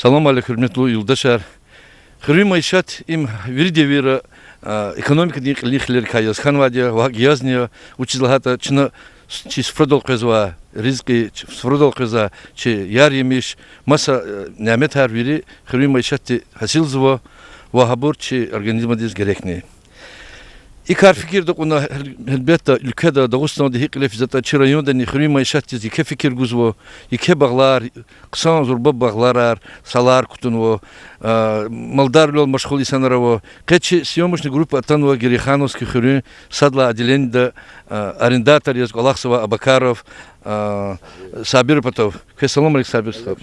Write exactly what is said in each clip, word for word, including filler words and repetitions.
Салам алейкум, гьуьрметлу юлдашар. Хуьруьн майишат им вири девирра, а, экономикадин кьилин хилерикай яз хьанвайди я ва гьакӀ язни я, вучиз лагьайтӀа чна с-, чи суфрадал къвезвай ризкьи, чи суфрадал къвезвай чи яр-емиш, маса, э, няметар вири хуьруьн майишатди гьасилзава ва гьабур чи организмдиз герекни. И кар фикирда кьуна, гьел-, гьелбетда, уьлкведа, Дагъустанда гьикӀ кьиле физватӀа, чи райондани хуьруьн майишатдиз еке фикир гузва, еке багълар, хъсан зурба багъларар, салар кутунва, а, малдарвилел машгъул инсанар ава. Къе чи съёмочный группа атанва Герейхановский хуьруьн сад лагьай отделенида, а, арендатор яз кӀвалахзавай Абакаров, а, Сабир патав. Квез салам алейк, Сабир стха.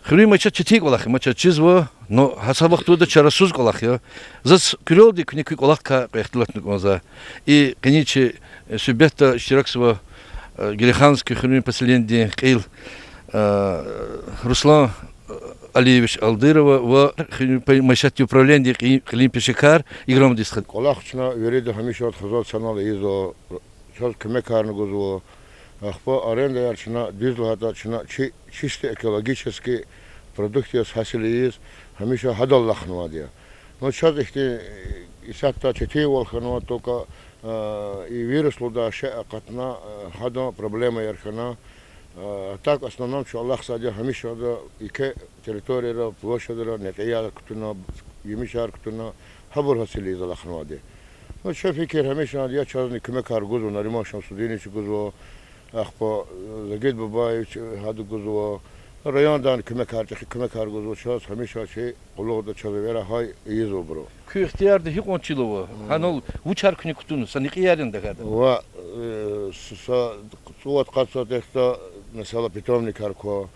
Хуьруьн майишат четин кӀвалах я, ма чаз чизва, но гьа са вахтунда чарасуз кӀвалах я. Заз куьрелди куьне куь кӀвалахдикай къе ихтилатна кӀанзава. И къенин чи, э, суьгьбетда иштиракзава, э, Герейхановский хуьруьн поселенидин кьил, э, Руслан, э, Алиевич Алдырова ва хуьруьн майишатдин управленидин кьи-, кьилин пешекар Играмди стха. КӀвалах чна вирида гьамиша хизан санал ийизва, чаз куьмекарни гузва. Ахпа арендаяр чна, дуьз лагьайтӀа, чна чи чисто экологический продукцияз гьасил ийиз, гьамиша гьадал алахънавайди я. Ну, чаз ихьтин, э, исятда четинвал хьанва только, э, и вирус лугьудай шей акъатна, э, гьадан проблемаяр хьана. Э, так, в основном, чун алахъзавайди я гьамиша ада еке территорияра, площадра, некьияр кутуна, емишар кутуна, гьабур гьасил ийиз алахънавайди. Ну, чи фикир гьамишанда я, чазни куьмекар гузва, Нариман Шамсудинович гузва, ахпа, э, Загид Бабаевич, э, гьада гузва, райондан куьмекар, чӀехи куьмекар гузва, чаз гьамиша чи къуллугъда чаз эверай гьай ийизва абуру. Куь ихтиярда гьикьван чил ава? Гьанал вучар куьне кутуна, са некьиярни тахьайтӀа? Ва, э, с-, са цӀувад-къад сотихда, месела, питомникар ква.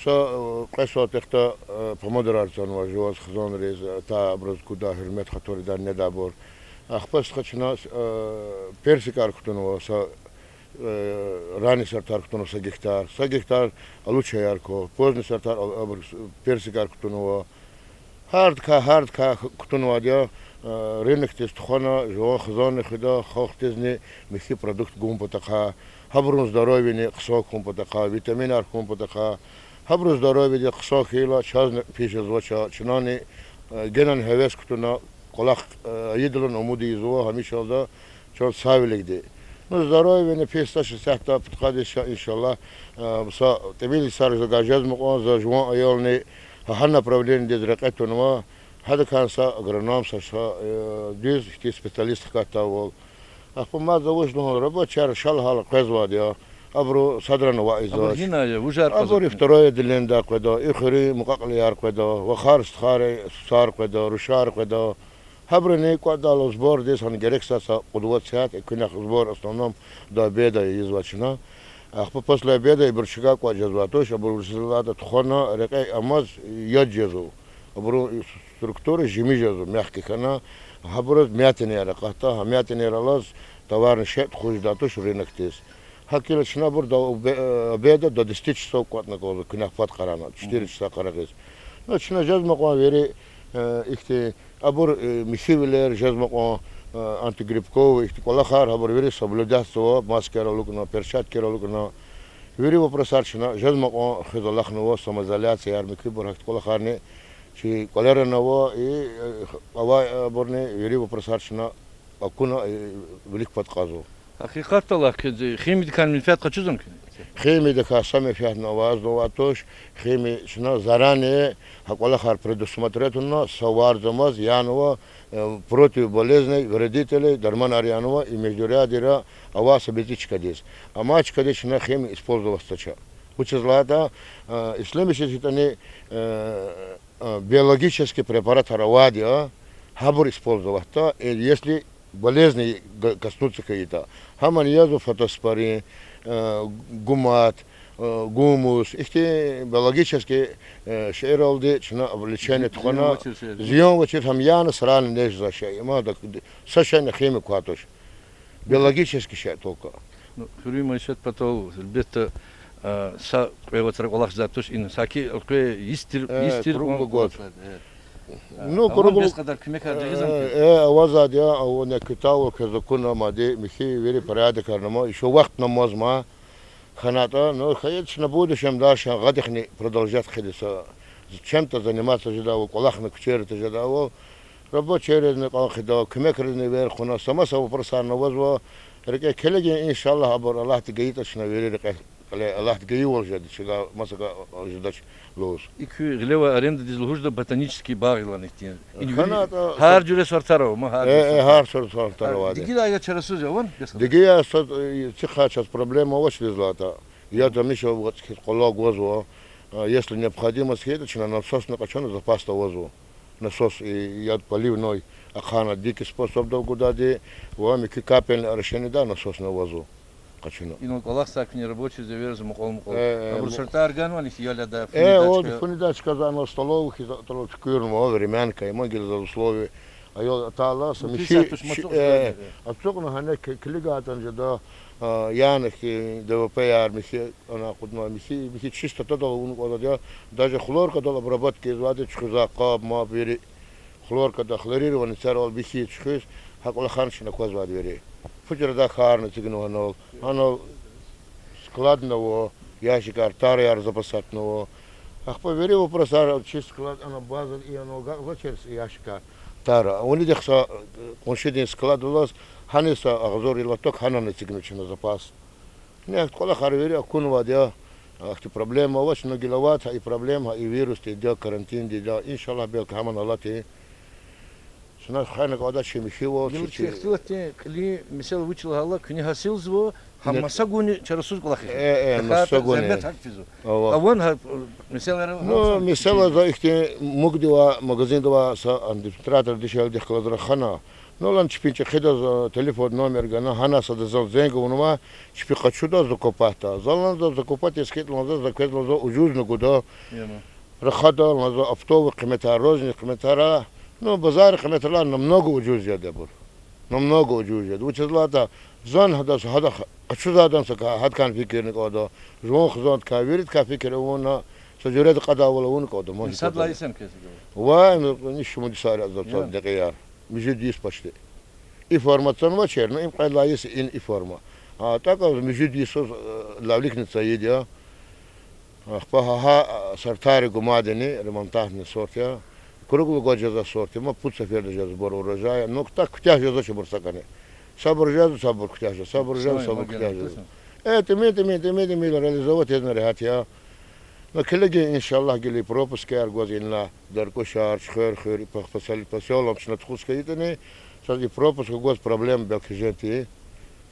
Са, э, кьве сотихда, э, помидорар цанва жуваз хизанриз, э, та абуруз гудай гьуьрмет хатуридан недайбур. Ахпа стха чна, э, персикар кутунва, са, э, ранний сортар кутунва са гектар, са гектар алучаяр ква, поздний сортар, а-, абур с-, персикар кутунва. Гьардакай, гьардакай кутунвайди я, э, рынокдиз тухвана, жуван хизанни хуьда, халкьдизни михьи продукт гун патахъай, гьабурун здоровьени хъсан хьун патахъай, витаминар хьун патахъай, гьабурун здоровьеди хъсан хьайила, чазни пис жезвач, чнани, э, генани гьевес кутуна, кӀвалах, э, ийидалан умуд ийизва гьамишанда чан сагъвиликди. Ну, здоровьени пис тушир, исятда пудкъадиз ша, иншаллагь, э, са тӀимил йисар жезвай жезмай кьван за жуван аялни гьа направлениедиз рекье тунва, гьадакай са агроном, са, са, э, дуьз ихьтин специалист хкатдайвал. Ахпа мад за вуч лугьун, рабочияр шалгьал къвезвайди я, абуру садрани ваъ ийизвач. Абур гьина я, вужар кьазва? Абур и второе отделениедай къведа, и хуьруьн мукьва-кьилияр къведа, вахар-стхайрин сусар къведа, рушар къведа. Гьабуруни кӀватӀдайла сбордиз гьана герек са, са къуд-вад сят, экуьнахъ сбор в основном до обеда ийизва чна. Ахпа после обеда ибур чкайра кӀватӀ жезвай туш, абур вучиз лагьайтӀа тухвана рекье амаз яд жезва. Абурун структура жемир жезва, мягкий хьана, гьабуруз мятинаяр акъатда, гьа мятинаяр алаз товарни шей тухуз жедай туш рынокдиз. ГьакӀ хьайила чна абур до обе-, э, обеда до десяти часов кӀватӀна кӀанзава, экуьнахъ пад къарагъна, четыре часа къарагъиз. Ну, чна жезмай кьван вири, э, ихьтин абур, э, михьивилер, жезмай кьван, э, антигрибковый ихьтин кӀвалахар, гьабур вири соблюдатьзава, маскаяр алукӀна, перчаткаяр алукӀна. Вири вопросар чна жезмай кьван хуьз алахънава, самоизоляцияяр, муькуьбур, гьахьтин кӀвалахарни чи кӀвалерани ава, и, э, авайбурни вири вопросар чна акуна, э, вилик пад кьазва. Гьакъикъатдалди, химиядикай менфят къачузва куьне? Химиядикай са менфятни авазва туш, химия чна заранее гьа кӀвалахар предусмотреть авуна, са варз-амаз янава, э, противоболезненный, вредителей дарманар янава, и междурядьера авай са бицӀи чкадиз. Амма чкадиз чна химия использоватьзавач. Вучиз лагьайтӀа, э, ислемишиз хьайитӀани, э, э, биологический препаратар авайди я, гьабур использоватьда, э, если болезни г-, коснуться хьайитӀа. Гьамани язва фитоспорин, э, гумат, э, гумус, ихьтин биологический, э, шейэралди чна лечение тухвана, зиян авачир шейэр, зиян авачир гьам яна срани нез жезвай шей. Ма да, са шейни химия квай туш. Биологический шей только. Ну, хуьруьн майишат патал, гьелбетда, а, са кьве вацра кӀвалахзавай туш, ина саки элкъвей йис тир, э, йис тир круглый год. Э. Ну, а, круглый, вун бес кьадар куьмекар жагъизва, э, э, авазва, а вун я кутавул квез акуна, мад михьи вири порядокарна ма, ещё вахтни амазма хьанатӀа, ну, хьайитӀа чна будущем дальше гьадахъни продолжать хъийида са Чем-то заниматься жедайвал, кӀвалахна куьчейра тежедайвал, рабочийризни кӀан хъийида, куьмекризни эвер хъувуна, са маса вопросарни авазва. РикӀе килигин, иншаллагь, абур Аллагьди гайитӀа чна вири рекье кьиле, Аллагьди гайивал жеда, чаз маса жедач лугьуз. И куь гъиле авай арендадиз лугьуз жеда ботанический багъ я лагьана ихьтин. Гьана, гьар жуьре сортар ава, ма, гьар жуьре сортар. Гьар сорт сортар ава. Дигила я чарасуз авани? Дигила са, цихъа чаз проблема авач, лезлата. Яд гьамиша вацӀ хьиз къвалав гвазва. Если необходимость хьайитӀа, чна насосни къачуна запасда авазва. Насос, и яд поливной, ахъайна дикӀ способдал гудайди, ва муькуь капельное орошениедай насосни авазва къачуна. Инал кӀвалахзавай куьне рабочийриз эверзава мукьвал-мукьвал. Абур сортар ганвани, ял ядай, фунидай чка? Фунидай чка за ана столовый хьиз атӀала туькӀуьрнава, времянка, има гила заз условие. Аял атайла са михьи, ацукьна гьана килигайтӀани жеда, яна хьи, ДВП-яр михьи, ана акъудна михьи, михьи чистотадал авуна кӀанзавайди я, даже хлоркадал обработка ийизвайди чуьхуьзвай къаб-маб вири. Хлоркада, хлорированный царал михьи чуьхуьз, гьа кӀвалахар чна аквазвайди вири. Фу чрадай хьайирни эцигнава гьанал. Гьанал складни ава, ящикар, тараяр запасатнава. Ахпа вири вопросар, чи склад, ана базада и ана агакьзавачир ящикар, тара. Вунидихъ са къуншидин склад алаз, гьаниз са агъзур лоток гьанани эцигна чна запас. Нихъ кӀвалахар вири акунвайди я. Ахьтин проблема авач, ну гила аватӀа и проблема, и вирусдин я, карантиндин я. Иншаллагь, белки гьамни алатин. Чна хайна кӀанда чи михьивал, чи, чи ихтилатдин кьилин месэла вуч лагьайтӀа, куьне гьасилзава, гьа маса гуни чарасуз кӀвалах я. Э, э, маса гуни. Зегьмет гьакӀ физва. Аван гьа месэлаяр. Ну, месэла за ихьтин мукьдавай, магазиндавай са администратор дишегьлидихъ галаз рахана. Ну, лана чпин чӀехидаз телефон номер гана, гьана сада зал зенг авунва, чпи къачуда закупатда. Залан за закупать яз хьайитӀа, лана за, за квез, лана за ужузни гуда. Рахада, лана за оптовый къиметар, розный къиметар, ну, базардин къиметрилай намного ужуз жеда абур. Намного ужуз жеда. Вучиз лагьайтӀа зун гьадаз, гьада къачузвайдан са ка-, гьадакай фикирни кӀанда. Жуван хизандикай, виридакай фикир авуна, са жуьреда кьадайвал авуна кӀанда. Сад лагьай йис я квез? Вай, ну, иш шумуд йисар я за цаз декьияр. Муьжуьд йис почти. И форма цанвачир, ну, им кьвед лагьай йис я и форма. А так муьжуьд йисуз лавликни цайид я. Ахпа гьа, гьа сортар гумадини, ремонтантни сорт я. Круглый год жезвай сорт я, ма пуд сеферда жезва сбор урожая. Ну, так куьтягь жезвач абур сакӀани. Сабур жезва, сабур куьтягь жезва, сабур жезва, сабур куьтягь жезва. Э, тӀимил, тӀимил, тӀимил, тӀимил реализовать ийизва, регьят я. Ну, килигин, иншаллагь, гила и пропускар гваз инлай, Даркушар, Чуьхуьр хуьр, и пос-, посёл-, посёлам чна тухуз хьайитӀани, чаз и пропуск гваз проблема белки жеди.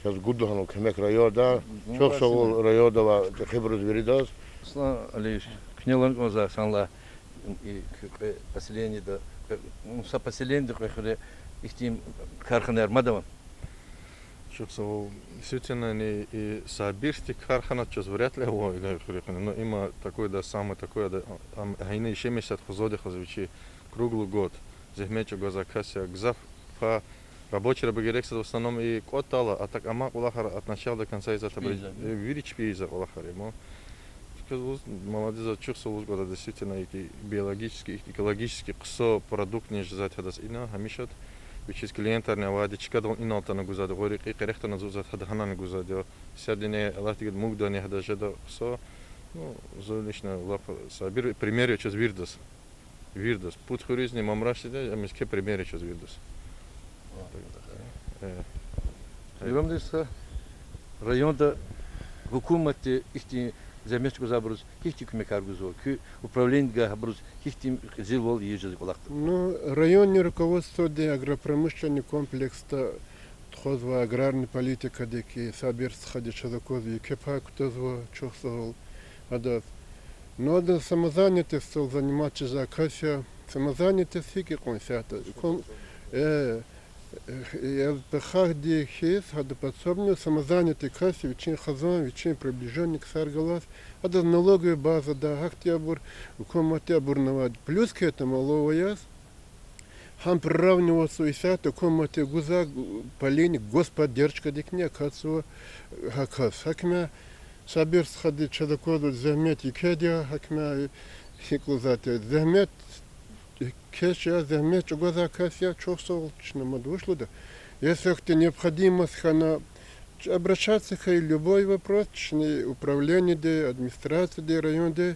Чаз гуд лагьана куьмек районда. Чухсагъул районда ва чӀехибуруз виридаз. Аслан Алиевич, куьне лагьана кӀанзава санлай, и куь кьве поселениеда, кьве, ну, са поселениеда, кьве хуьре ихьтин карханаяр мад авани? Чухсагъул, действительно, и Сабирский кархана чаз вряд ли ава, и хуьре къене. Но им такой, да, самый такой, да, ам, гьа ина ише месят хузадихъ за вичи круглый год зегьмет чӀугвазвай кас я, гзаф пай рабочийри герек я, в основном и кӀватӀ тала, а так амай кӀвалахар от начала до конца ийизвай, вири чпи ийизвай кӀвалахар я ма. Чаз лугьуз, молодец, чухсагъул лугьуз кӀанда, действительно, ихьтин биологический, ихьтин экологический хъсан продуктни жезвайди гьадаз ина, гьамиша вичиз клиентарни авайди, чкадал инал атана гузвайди, гъури кьи къерехдани зурзавайди гьада гьанани гузвайди я. Сердине Аллагьди гайитӀа мугдани гьадаз жеда хъсан. Ну, зун лично лап Сабир пример я чаз виридаз. Виридаз. Пуд хуьруьзни, Мамрашдизни, ам еке пример я чаз виридаз. Э. Э. Ирам дестса, районда гьукуматди ихьтин зегьмет чӀугвазвайбуруз гьихьтин куьмекар гузва, куь управленидикай гьабуруз гьихьтин къизилвал ийиз жезва кӀвалахда? Ну, районный руководстводи агропромышленный комплексда тухузвай аграрный политикадик и Сабир стхади чаз аквазва, еке пай кутазва, чухсагъул гьадаз. Ну, ада самозанятостьдал заниматься жезвай кас я, самозанятость гьикӀ я кьван исятда? Ком-, э, э, ЛПХ-ди хьиз, гьада подсобный, самозанятый кас я, вичин хизан, вичин приближённый ксар галаз, адаз налоговый базада гьахьтинбур, гьукуматди абурни авайди. Плюс к этому лугьуз, гьам приравниваться исятда гьукуматди гузвай полиник господдержкадикни акатзава гьа кас. Гьакмя Сабир стхади чаз аквазва зегьмет екеди я, гьакмя гьикӀ лугьузватӀа, зегьмет кеч я, зегьмет чӀугвазвай кас я, чухсагъул, чна мад вуч лугьуда. Если ахьтин необходимость хьана, обращаться хьайи любой вопрос, чна управлениеди, администрациядин, райондин,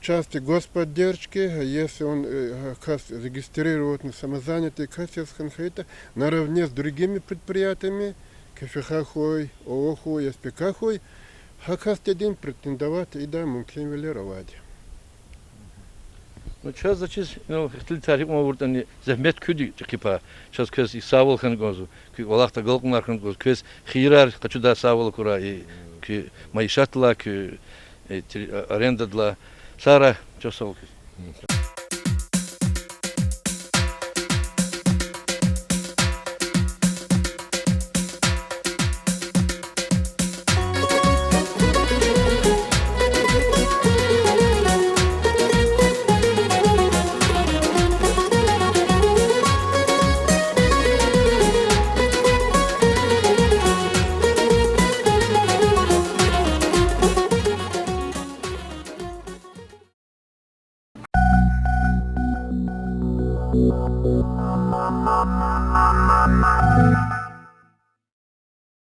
Части господдержки, если он, э, кас зарегистрирован, самозанятый кас яз хьана хьайитӀа, наравне с другими предприятиями, КФХ хьуй, ООО хьуй, СПК хьуй, гьа касдин претендовать ийидай мумкинвилер авайди. Ну, чаз заз чиз, ну, ихтилатар гьикьван авуртӀани, зегьмет куьд я чӀехи пай. Чаз квез и сагъвал хьана кӀанзава, куь кӀвалахда агалкьунар хьана кӀанзава, квез хийирар къачудай сагъвал акурай, и куь майишатдилай, куь, э, тир-, а, арендадилай. Сагърай, чухсагъул квез.